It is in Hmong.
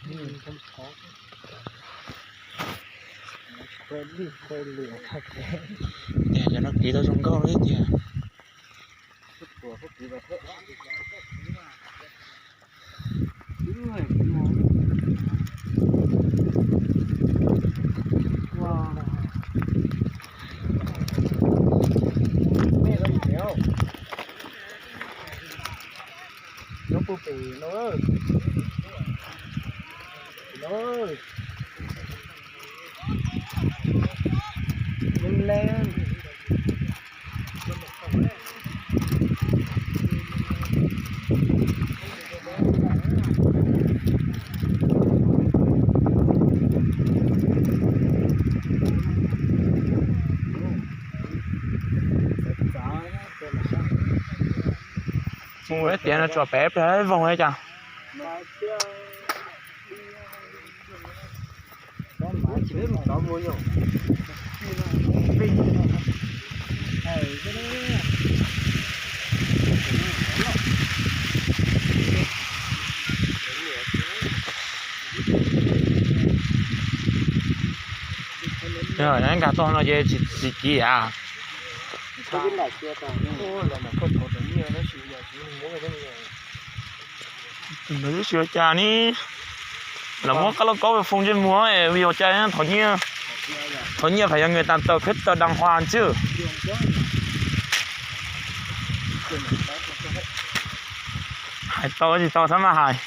Tiag, cov no kiv tau zoo nkauj li tiag. Nyob puag pem no, no, leej leej. Mus tias no tsuas pem ib voog li cas. Nkag tog no ces tsis kiv a. Lawv twb tsis ua cas ne, lawv muab qab lauj kaub foo ntsej muag vim ua cas thov nyiaj, thov nyiaj phải là người ta tờ khuyết tật đàng hoàng chứ. Hais tau tsis tau xab maj hais.